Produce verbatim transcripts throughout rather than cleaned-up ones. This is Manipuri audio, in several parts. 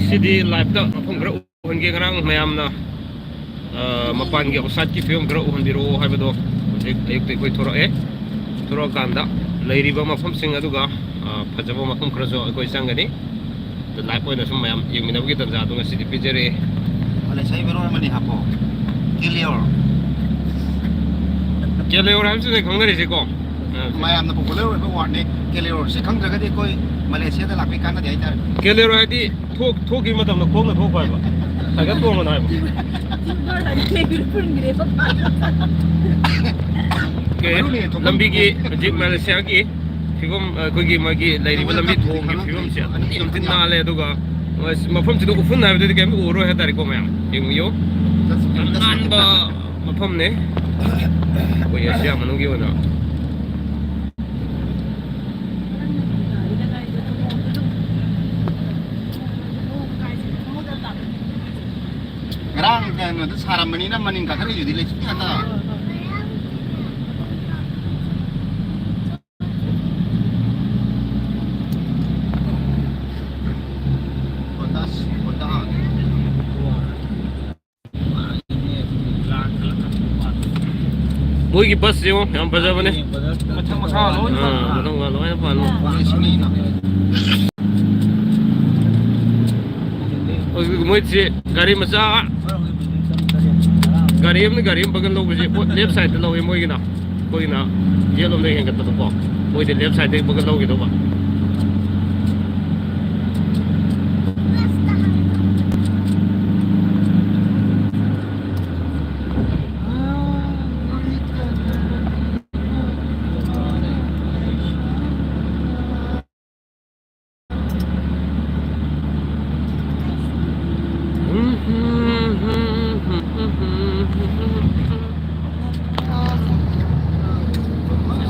ꯉꯁꯤꯗꯤ ꯂꯥꯏꯞꯇ ꯃꯐꯝ ꯈꯔ ꯎꯍꯟꯒꯦ꯫ ꯉꯔꯥꯡ ꯃꯌꯥꯝꯅ, ꯑ, ꯃꯄꯥꯟꯒꯤ ꯑꯥꯎꯠꯁꯥꯏꯠꯀꯤ ꯐꯤꯕꯝ ꯈꯔ ꯎꯍꯟꯕꯤꯔꯛꯑꯣ ꯍꯥꯏꯕꯗꯣ ꯍꯧꯖꯤꯛ ꯑꯌꯨꯛꯇ ꯑꯩꯈꯣꯏ ꯊꯣꯔꯛꯑꯦ꯫ ꯊꯣꯔꯛꯑꯀꯥꯟꯗ ꯂꯩꯔꯤꯕ ꯃꯐꯝꯁꯤꯡ ꯑꯗꯨꯒ, ꯑ, ꯐꯖꯕ ꯃꯐꯝ ꯈꯔꯁꯨ ꯑꯩꯈꯣꯏ ꯆꯪꯒꯅꯤ꯫ ꯑꯗ ꯂꯥꯏꯞ ꯑꯣꯏꯅ ꯁꯨꯝ ꯃꯌꯥꯝ ꯌꯦꯡꯃꯤꯟꯅꯕꯒꯤ ꯇꯟꯖꯥꯗꯣ ꯉꯁꯤꯗꯤ ꯄꯤꯖꯔꯛꯑꯦ꯫ ꯃꯥꯂꯦꯁꯤꯌꯥꯒꯤ ꯃꯔꯣꯟ ꯑꯃꯅꯤ ꯍꯥꯞꯄꯣ꯫ ꯀꯦꯂꯤꯌꯣꯔ꯫ ꯀꯦꯂꯤꯌꯣꯔ ꯍꯥꯏꯕꯁꯤꯅ ꯈꯪꯅꯔꯤꯁꯦꯀꯣ꯫ ꯑ, ꯃꯌꯥꯝꯅ ꯄꯣꯄꯨꯂꯔ ꯑꯣꯏꯕ ꯋꯥꯔꯗꯅꯦ ꯀꯦꯂꯤꯌꯣꯔꯁꯦ꯫ ꯈꯪꯗ꯭ꯔꯒꯗꯤ ꯑꯩꯈꯣꯏ ꯃꯥꯂꯦꯁꯤꯌꯥꯗ ꯂꯥꯛꯄꯒꯤ ꯀꯥꯟꯅꯗꯦ ꯍꯥꯏꯇꯥꯔꯦ꯫ ꯀꯦꯂꯤꯌꯣꯔ ꯍꯥꯏꯗꯤ ꯊꯣꯛ-, ꯊꯣꯛꯈꯤꯕ ꯃꯇꯝꯗ ꯈꯣꯡꯅ ꯊꯣꯛꯄ ꯍꯥꯏꯕ꯫ ꯁꯥꯏꯀꯜ ꯇꯣꯡꯉꯣꯅ ꯍꯥꯏꯕ꯫ ꯀꯦ-, ꯃꯔꯨꯅꯦ, ꯊꯣꯛꯐꯝ ꯂꯝꯕꯤꯒꯤ ꯍꯧꯖꯤꯛ ꯃꯥꯂꯦꯁꯤꯌꯥꯒꯤ ꯐꯤꯕꯝ, ꯑꯩꯈꯣꯏꯒꯤ ꯃꯥꯒꯤ ꯂꯩꯔꯤꯕ ꯂꯝꯕꯤ ꯊꯣꯡꯒꯤ ꯐꯤꯕꯝꯁꯦ ꯑꯗꯨꯛꯀꯤ ꯃꯇꯤꯛ ꯅꯥꯜꯂꯦ, ꯑꯗꯨꯒ ꯃꯐꯝꯁꯤꯗ ꯎꯐꯨꯟ ꯍꯥꯏꯕꯗꯨꯗꯤ ꯀꯩꯝ ꯎꯔꯔꯣꯏ ꯍꯥꯏꯇꯥꯔꯦꯀꯣ ꯃꯌꯥꯝ꯫ ꯌꯦꯡꯕꯤꯌꯨ꯫ ꯌꯥꯝ ꯅꯥꯟꯕ ꯃꯐꯝꯅꯦ ꯑꯩꯈꯣꯏ ꯑꯦꯁꯤꯌꯥ ꯃꯅꯨꯡꯒꯤ ꯑꯣꯏꯅ꯫ ꯉꯔꯥꯡ ꯀꯩꯅꯣꯗ ꯁꯥꯔꯝꯕꯅꯤꯅ ꯃꯅꯤꯟ ꯀꯥꯈꯠꯂꯛꯏꯗꯨꯗꯤ ꯂꯩꯆꯤꯜ ꯉꯥꯛꯇ꯫ Honda, Honda. ꯃꯣꯏꯒꯤ ꯕꯁ ꯌꯦꯡꯉꯣ, ꯌꯥꯝ ꯐꯖꯕꯅꯦ꯫ ꯃꯊꯛ ꯃꯈꯥ ꯂꯣꯏꯅ ꯑꯥ, ꯃꯊꯛ ꯃꯈꯥ ꯂꯣꯏꯅ ꯄꯥꯜꯂꯣ꯫ ꯍꯧꯖꯤꯛ ꯃꯣꯏꯁꯦ ꯒꯥꯔꯤ ꯃꯆꯥ, ꯒꯥꯔꯤ ꯑꯃꯅ ꯒꯥꯔꯤ ꯑꯃ ꯕꯒꯜ ꯂꯧꯕꯁꯦ, ꯄꯣꯠ ꯂꯦꯐ ꯁꯥꯏꯗꯇ ꯂꯧꯋꯦ ꯃꯣꯏꯒꯤꯅ꯫ ꯑꯩꯈꯣꯏꯅ ꯌꯦꯠꯂꯣꯝꯗ ꯍꯦꯟꯒꯠꯄꯗꯀꯣ, ꯃꯣꯏꯗꯤ ꯂꯦꯐ ꯁꯥꯏꯗꯇꯒꯤ ꯕꯒꯜ ꯂꯧꯈꯤꯗꯧꯕ꯫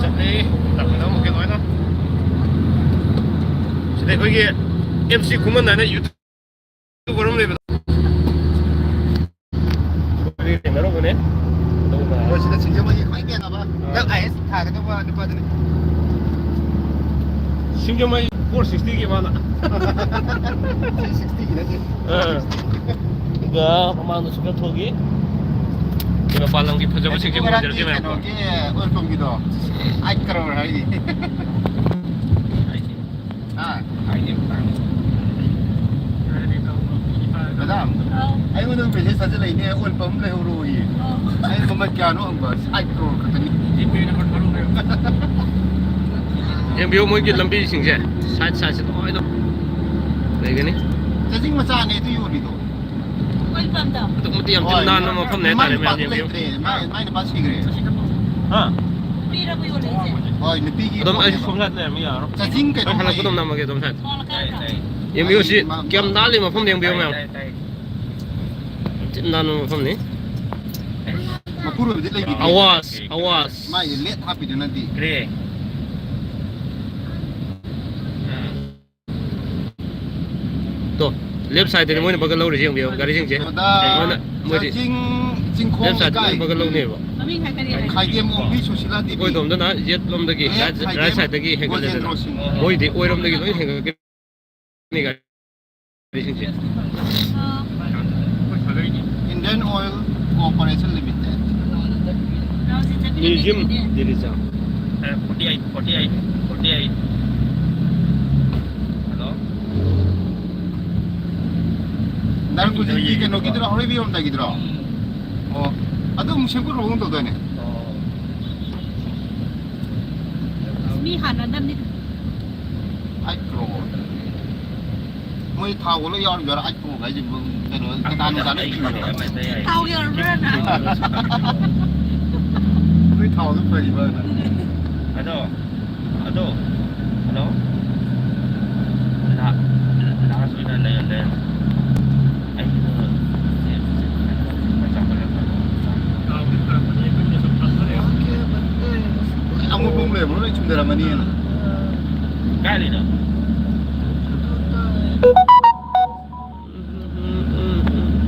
ꯆꯠꯂꯦ, ꯇꯞꯅ ꯑꯃꯨꯛꯀꯤ ꯂꯣꯏꯅ꯫ ꯁꯤꯗ ꯑꯩꯈꯣꯏꯒꯤ ꯑꯦꯝ ꯁꯤ ꯈꯨꯃꯟ ꯍꯥꯏꯅ ꯌꯨꯇ꯭ꯌꯨꯕꯔ ꯑꯃ ꯂꯩꯕꯗꯣ꯫ ꯊꯦꯡꯅꯔꯨꯕꯅꯦ꯫ ꯑꯗꯨꯒ ꯍꯣꯏ, ꯁꯤꯗ ꯁꯤꯡꯖꯃꯩꯒꯤ ꯈ꯭ꯋꯥꯏ ꯀꯦꯟꯅꯕ ꯍꯟꯗꯛ ꯑꯥꯏ ꯑꯦꯁ ꯊꯥꯒꯗꯧꯕ ꯅꯨꯄꯥꯗꯨꯅꯤ꯫ ꯁꯤꯡꯖꯃꯩ ꯐꯣꯔ ꯁꯤꯛꯁꯇꯤꯒꯤ ꯃꯥꯅ꯫ ꯊ꯭ꯔꯤ ꯁꯤꯛꯁꯇꯤꯒꯤ ꯅꯠꯇꯦ꯫ ꯑꯥ꯫ ꯑꯗꯨꯒ ꯃꯃꯥꯡꯗꯁꯨ ꯈꯔ ꯊꯣꯛꯈꯤ꯫ ꯃꯄꯥꯟ ꯂꯝꯒꯤ ꯐꯖꯕꯁꯤꯡꯁꯦ ꯉꯔꯥꯡꯒꯤ ꯎꯖꯔꯛꯀꯦ ꯃꯌꯥꯝ꯫ ꯀꯩꯅꯣꯒꯤ ꯑꯣꯏꯜ ꯄꯝꯒꯤꯗꯣ꯫ ꯑꯥꯏꯠ ꯀꯔꯣꯔ ꯍꯥꯏꯔꯤ꯫ ꯑꯥ꯫ ꯃꯦꯗꯥꯝ, ꯑꯥꯎ꯫ ꯑꯩꯉꯣꯟꯗ ꯃꯦꯁꯦꯖ ꯊꯥꯖꯤꯜꯂꯛꯏꯅꯦ, ꯑꯣꯏꯜ ꯄꯝ ꯂꯩꯍꯧꯔꯣꯌꯦ꯫ ꯑꯣ꯫ ꯑꯩꯅ ꯃꯃꯜ ꯀꯌꯥꯅꯣ ꯍꯪꯕ, ꯑꯥꯏꯠ ꯀꯔꯣꯔ ꯈꯛꯇꯅꯤ꯫ ꯌꯦꯡꯕꯤꯌꯨ ꯃꯣꯏꯒꯤ ꯂꯝꯕꯤꯁꯤꯡꯁꯦ, ꯁꯥꯏꯠ ꯁꯥꯏꯠꯁꯦ ꯂꯣꯏꯅ ꯂꯩꯒꯅꯤ꯫ ꯆꯥꯖꯤꯡ ꯃꯆꯥꯅꯦ ꯑꯗꯨ ꯌꯣꯜꯂꯤꯗꯣ꯫ ꯑꯣꯏꯜ ꯄꯝꯗꯣ꯫ ꯑꯗꯨꯛ ꯃꯇꯤꯛ ꯌꯥꯝ ꯊꯤꯅ ꯍꯣꯏ꯫ ꯅꯥꯟꯕ ꯃꯐꯝꯅꯦ ꯃꯥꯏ ꯍꯥꯏꯇꯥꯔꯦ, ꯃꯌꯥꯝ ꯅꯨꯄꯥꯗꯨ ꯌꯦꯡꯕꯤꯌꯨ꯫ ꯂꯩꯇ꯭ꯔꯦ, ꯃꯥꯏ, ꯃꯥꯏ ꯅꯨꯄꯥ ꯁꯤꯈ꯭ꯔꯦ꯫ ꯍꯥ? ꯅꯨꯄꯤꯔꯕ ꯌꯣꯜꯂꯤꯁꯦ? ꯍꯣꯏ, ꯅꯨꯄꯤꯒꯤ ꯑꯗꯨꯝ ꯑꯩꯁꯨ ꯄꯣꯠꯅꯦꯕ꯫ ꯁꯣꯝ ꯁꯥꯏꯗ ꯂꯩꯔꯝꯃꯤ ꯌꯥꯔꯣꯏ꯫ ꯆꯥꯖꯤꯡ ꯀꯩꯅꯣ ꯑꯩ ꯍꯜꯂꯛꯄꯗ ꯂꯩꯌꯦ꯫ ꯑꯗꯨꯝ ꯅꯝꯃꯒꯦ ꯑꯗꯣꯝ ꯁꯥꯏꯗ꯫ ꯁꯣꯝ ꯅꯥꯀꯟꯗ꯫ ꯌꯦꯡꯕꯤꯌꯨ ꯁꯤ ꯑꯩ ꯃꯥ-, ꯀꯌꯥꯝ ꯅꯥꯜꯂꯤ ꯃꯐꯝꯗ ꯌꯦꯡꯕꯤꯌꯨ ꯃꯌꯥꯝ꯫ ꯇꯥꯏ, ꯇꯥꯏ꯫ ꯌꯥꯝ ꯊꯤꯅ ꯅꯥꯟꯕ ꯃꯐꯝꯅꯤ꯫ ꯃꯄꯨꯔꯣꯏꯕꯗꯤ ꯂꯩꯕꯤꯗꯦ꯫ ꯑꯋꯥꯖ, ꯑꯋꯥꯖ꯫ ꯃꯥꯒꯤ ꯂꯦꯠ ꯍꯥꯞꯄꯤꯗꯨꯅꯗꯤ꯫ ꯒ꯭ꯔꯦ꯫ ꯎꯝ꯫ ꯇꯣ, ꯂꯦꯐ ꯁꯥꯏꯗꯇꯅꯤ ꯃꯣꯏꯅ ꯕꯒꯜ ꯂꯧꯔꯤꯁꯦ, ꯌꯦꯡꯕꯤꯌꯨ, ꯒꯥꯔꯤꯁꯤꯡꯁꯦ꯫ ꯀꯩꯅꯣꯗ ꯃꯣꯏꯅ, ꯃꯣꯏꯗꯤ ꯆꯤꯡ, ꯆꯤꯡꯈꯣꯡ ꯂꯦꯐ ꯁꯥꯏꯗꯇ ꯂꯣꯏ ꯂꯩꯀꯥꯏ꯫ ꯕꯒꯜ ꯂꯧꯅꯦꯕ꯫ ꯃꯃꯤꯡ ꯍꯥꯏ ꯀꯔꯤ ꯍꯥꯏ? ꯈꯥꯏꯗꯦꯝ ꯑꯣꯡꯕꯤ ꯁꯨꯁꯤꯂꯥ ꯗꯦꯕꯤ꯫ ꯑꯩꯈꯣꯏ ꯑꯗꯣꯝꯗꯅ ꯌꯦꯠꯂꯣꯝꯗꯒꯤ, ꯂꯦꯐ ꯔꯥꯏꯠ, ꯔꯥꯏꯠ ꯈꯥꯏꯗꯦꯝ ꯁꯥꯏꯗꯇꯒꯤ ꯍꯦꯟꯒꯠꯂꯦꯗꯅ꯫ ꯒꯣꯖꯦꯟꯗ꯭ꯔꯣ ꯁꯤꯡ꯫ ꯃꯣꯏꯗꯤ ꯑꯣꯏꯔꯣꯝꯗꯒꯤ ꯂꯣꯏ ꯍꯦꯟꯒꯠꯂꯛꯀꯅꯤ ꯒꯥꯔꯤꯁꯤꯡꯁꯦ꯫ Indian oil corporation limited. Museum ꯗꯦꯂꯤꯖꯥ꯫ ꯑꯦ, forty eight, forty eight, forty eight. Hello? ꯅꯪ ꯍꯧꯖꯤꯛꯀꯤ ꯀꯩꯅꯣꯒꯤꯗꯨꯔꯣ, ꯍꯧꯔꯩꯕꯤꯔꯣꯝꯗꯒꯤꯗꯨꯔꯣ? ꯑꯣ, ꯑꯗꯨ ꯑꯃꯨꯛ ꯁꯦꯝꯒꯠꯍꯧꯒꯨꯝ ꯇꯧꯗꯥꯏꯅꯦ? ꯑꯣ꯫ ꯃꯤ ꯍꯥꯟꯅ ꯅꯝꯃꯤ꯫ ꯑꯥꯏꯠ ꯀ꯭ꯔꯣꯔ꯫ ꯃꯣꯏ ꯊꯥꯎꯒ ꯂꯣꯏ ꯌꯥꯎꯔꯤꯕ꯭ꯔꯥ? ꯑꯥꯏꯠ ꯀ꯭ꯔꯣꯔ ꯍꯥꯏꯁꯦ ꯀꯩꯅꯣ, ꯀꯇꯥ ꯅꯨꯡꯇꯥ ꯂꯣꯏ ꯆꯤꯡꯕ꯭ꯔꯣ? ꯊꯥꯎ ꯌꯥꯎꯔꯕ꯭ꯔꯥꯅ? ꯅꯣꯏ ꯊꯥꯎꯗꯣ ꯐꯔꯤꯕ꯭ꯔꯥꯅ? ꯑꯗꯣ, ꯑꯗꯣ, ꯍꯜꯂꯣ? ꯂꯥ-, ꯂꯥꯁ ꯑꯣꯏꯅ ꯂꯩꯔ ꯂꯩꯔ꯫ ꯑꯩꯒꯤꯗꯣ ꯆꯥꯎꯈꯠꯂꯛꯄꯗꯣ꯫ ꯑꯃꯨꯛ ꯄꯨꯡ ꯂꯩꯕ꯭ꯔꯣ? ꯂꯣꯏ ꯆꯨꯝꯊꯔꯝꯃꯅꯤꯅ꯫ ꯀꯥꯏꯗꯩꯅꯣ?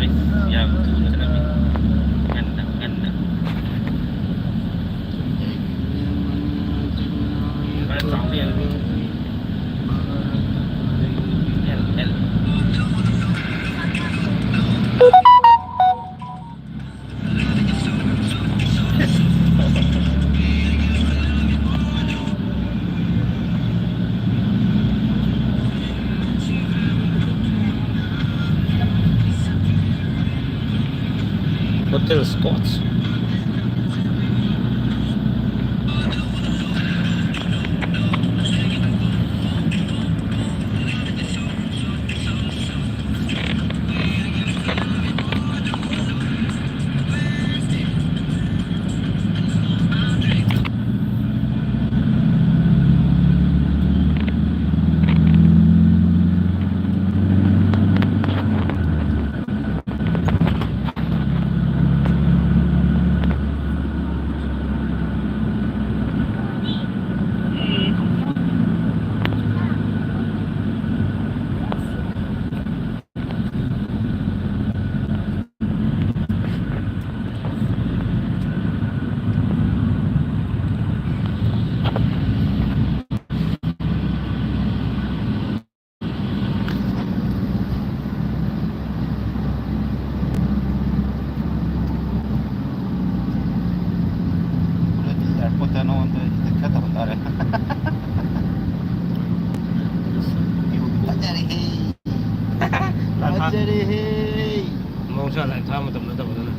ꯑꯩꯁ, ꯌꯥꯝ ꯊꯨꯅ ꯆꯠꯂꯝꯃꯤ꯫ ꯉꯟꯅ, ꯉꯟꯅ꯫ ꯈꯔ ꯆꯥꯎꯅ ꯌꯦꯡꯉꯨ꯫ Mister Scott. ꯑꯦꯌꯥꯔꯄꯣꯔꯠꯇ ꯅꯉꯣꯟꯗ ꯈꯔ ꯇꯧꯍꯟ ꯇꯥꯔꯦ꯫ ꯐꯖꯔꯦꯍꯦ꯫ ꯂꯥꯏꯐ ꯍꯥ-, ꯐꯖꯔꯦꯍꯦ꯫ ꯃꯍꯧꯁꯥ ꯂꯥꯏꯐ ꯊꯥꯕ ꯃꯇꯝ ꯅꯠꯇꯕꯗꯨꯅ꯫